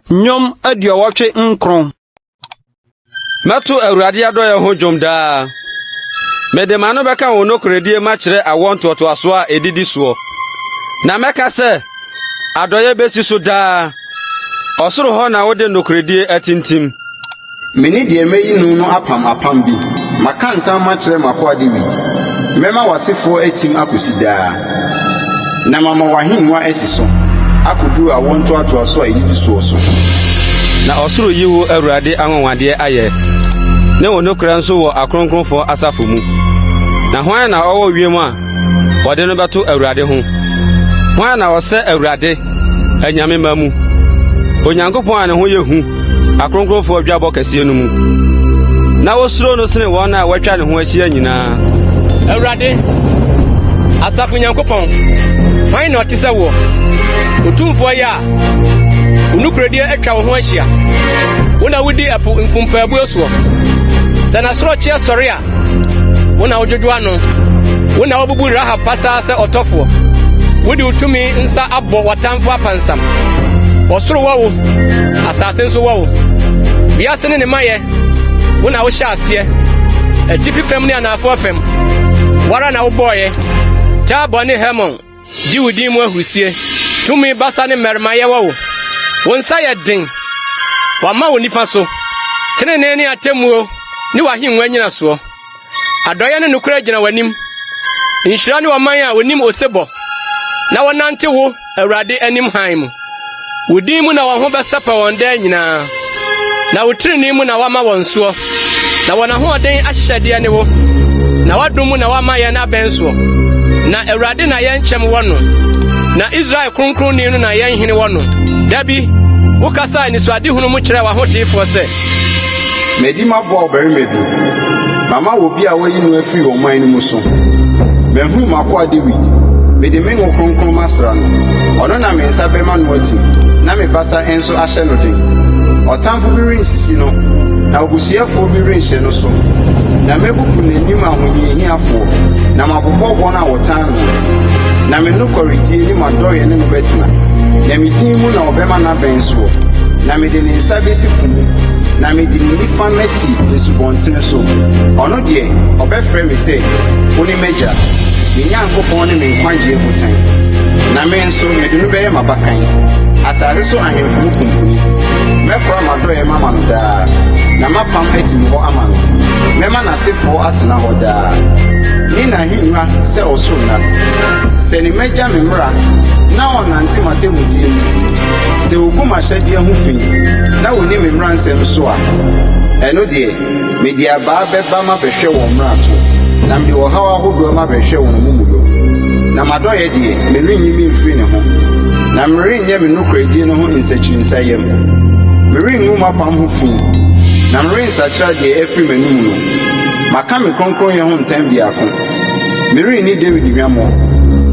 Nnwom 89. Mɛto Awurade adɔeɛ ho dwom daa. Mede m'ano bɛka wo nokorɛdie makyerɛ awoɔ ntoatoasoɔ a ɛdidi soɔ. Na mɛka sɛ, Adɔeɛ bɛsi so daa. Ɔsoro hɔ na wode nokorɛdie atintim. Me ne deɛ mayi no no apam apam bi, maka ntam makyerɛ m'akoa Dawid, mɛma w'asefoɔ atim akɔsi daa, na mama w'ahennwa asi so akɔduru awoɔ ntoatoasoɔ a ɛdidi soɔ so. Na ɔsoro yi wo Awurade anwanwadeɛ ayɛ, ne wo nokorɛ nso wɔ akronkronfoɔ asafo mu. Na hwan na ɔwɔ wiem a wɔde no bɛto Awurade ho? Hwan na ɔsɛ Awurade, anyame mma mu? Onyankopɔn a ne ho yɛ hu, akronkronfoɔ dwabɔ kɛseɛ no mu, na wosuro no sene wɔn a wɔatwa ne ho ahyia nyinaa. Awurade, asafo Nyankopɔn, hwan na ɔte sɛ woɔ? Otumfoɔ yi a wo nokorɛdie atwa wo ho ahyia. Wo na wodi ɛpo mfumpaabuo soɔ. Sɛ n'asorɔkyeɛ sɔre a, Wo na wodwodwo ano. Wo na wobubu Rahab pasaa sɛ ɔtɔfoɔ. Wode wo tumi nsa abɔ w'atamfo apansam. Ɔsoro wɔ wo, asase nso wɔ wo. Wiase ne ne mayɛ, wo na wohyɛ aseɛ. Atifi fam ne anaafoɔ fam, wo ara na wobɔeɛ. Tabor ne Hermon Di wo din mu ahurusie. Tumi basa ne mmarimayɛ wɔ wo. Wo nsa yɛ den. Wɔama wo nifa so. Tenenee ne atemmuo ne w'ahengua nnyinasoɔ. Adɔeɛ ne nokorɛ gyina w'anim. Nhyira ne ɔman a wɔnim osebɔ na wɔnante wo, Awurade, anim hann mu. Wo din mu na wɔn ho bɛsɛpɛ wɔn daa nyinaa, na wo trenee mu na woama wɔn soɔ. Na wɔn ahoɔden ahyehyɛdeɛ ne wo, na w'adom mu na woama yɛn abɛn soɔ. Na Awurade na yɛn kyɛm wɔ no, na Israel Kronkronni no na yɛn hene wɔ no. Da bi, wokasaa anisoadehunu mu kyerɛɛ w'ahoteefoɔ sɛ. Madi m'aboa ɔbarima bi, mama obi a wɔayi no afiri ɔman no mu so. Mahunu m'akoa Dawid, mede me ngo kronkron masra no. Ɔno na me nsa bɛma no atim, na me basa nso ahyɛ no den. Ɔtamfo bi rensisi no, na obusuyɛfoɔ bi renhyɛ no so. Na mɛbubu n'anim ahohiahiafoɔ, na mabobɔ wɔn a wɔtan no. Na me nokwaredie ne m'adɔeɛ ne no bɛtena, na me din mu na wɔbɛma n'abɛn soɔ. Na mede ne nsa bɛsi po mu, na mede ne nifa masi nsubɔntene so. Ɔno deɛ, ɔbɛfrɛ me sɛ, 'Wone m'Agya, me Nyankopɔn ne me nkwagyeɛ botan. Na me nso, mede no bɛyɛ m'abakan, asase so ahemfo mu pumpuni. Mɛkora m'adɔeɛ mama no daa, na m'apam atim hɔ ama no. Mɛma n'asefoɔ atena hɔ daa, ne n'ahennwa sɛ ɔsoro nna. Sɛ ne mma gya me mmara na wɔnante m'atemmudeɛ mu, sɛ wɔgu m'ahyɛdeɛ ho fi na wɔnni me mmara nsɛm so a, ɛno deɛ, mede abaa bɛba mabɛhwɛ wɔn mmarato, na mede ɔhaw ahodoɔ mabɛhwɛ wɔn amumuyɔ. Na m'adɔeɛ deɛ, merenyi memfiri ne ho, na merenyɛ me nokorɛdie no ho nsakyirinsayam. Merengu m'apam ho fi, na merensakyera deɛ afiri m'anomu no. Maka me kronkronyɛ ho ntam biako. Merenni Dawid hwammɔ.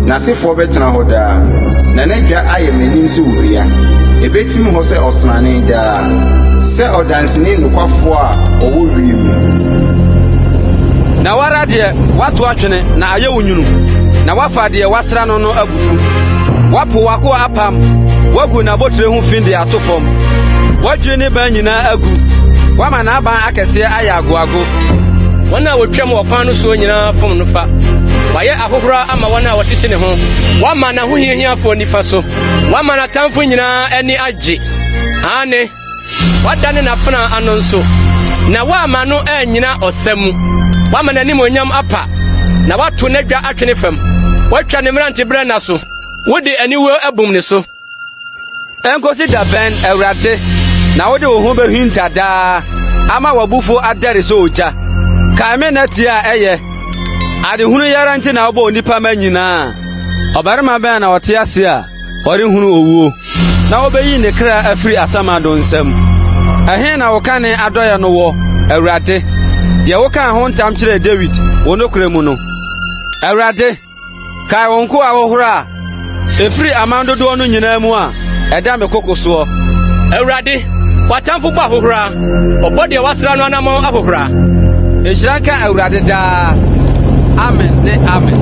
N'asefoɔ bɛtena hɔ daa, na n'adwa ayɛ m'anim sɛ owia. Ɛbɛtim hɔ sɛ ɔsrane daa, sɛ ɔdanseni nokwafoɔ a ɔwɔ wiem mu. Na wo ara deɛ, woato atwene na ayɛ wo nwunu, na woafa deɛ woasra no no abufu. Woapo w'akoa apam, woagu n'abotire ho fi de ato fam. Woadwiri ne ban nyinaa agu, woama n'aban akɛseɛ ayɛ agoago. Wɔn a wɔtwam wɔ kwan no soɔ nyinaa fom no fa. Wayɛ ahohora ama wɔn a wɔtete ne ho. Wama n'ahohiahiafoɔ nifa so. Wama n'atamfo nyinaa ani agye. Aane, wadane n'afenaa ano nso, na woamma no annyina ɔsa mu. Woama n'animuonyam apa, na woato n'adwa atwene fam. Woatwa ne mmeranteberɛ nna so, wode aniwuo abum ne so. Enkosi da bɛn, Awurade, na wode wo ho behinta daa ama w'abufuw adɛre sɛ ogya? Kae me nna tiaa a ɛyɛ adehunu yi ara nti na wobɔɔ onipa mma nyinaa. Ɔbarima bɛn na ɔte ase a ɔrenhunu owuo, na wobeyi ne kra afiri asamando nsam? Ɛhe na wo kane adɔeɛ no wɔ, Awurade, deɛ wokaa ho ntam kyerɛɛ Dawid wo nokorɛ mu no? Awurade, Kae wo nkoa ahohora a ɛfiri aman dodoɔ no nyinaa mu a ɛda me koko soɔ. Awurade, w'atamfo bɔ ahohora, wɔbɔ deɛ woasra no anammɔn ahohora. Nhyira nka Awurade daa. Amen ne Amen.